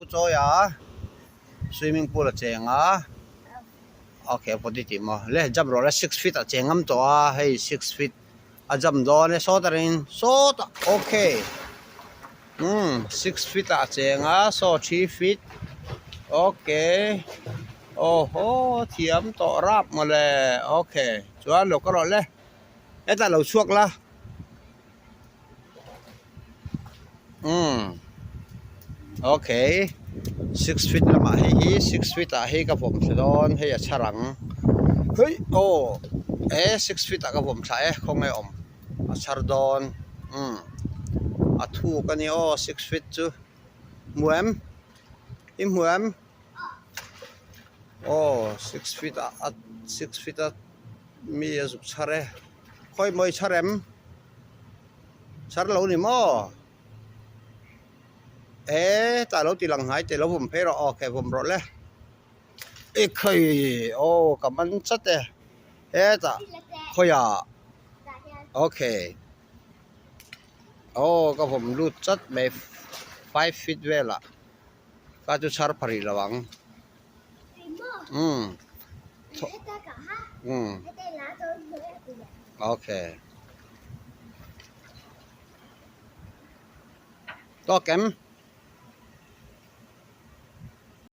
Chawi a, swimming pool a cheng a, okay a pawt i tih maw le jump rawh le six feet a cheng ngam tawh a hei six feet a jump dawn e sawt arin sawtah okay umm six feet ah a cheng a saw three feet okay aw haw thiam tawh rap mawle okay chuan lo ka rawh le hetah lo chhuak la. Umm okay six feet lamah hei hi six feet ah hei ka vawm thla dawn hei a chhar ang hei aw e six feet ah ka vawm thla e khawnge awm a chhar dawn umm a thuk a ni aw six feet chu hmu em i hmu em aw six feet ah a six feet a mi a zuk chhar e khawi maw i chhar em. Chhar lo ni maw? E tah lo ti lang hnai teh lo vawm phei rawh aw keh vawm rawh le. I khawi aw ka man chat e hetah khawiah okay aw ka vawm lut chat mai five feet velah ka chu chhar pha rih lo ang umm umm okay. Tawk em?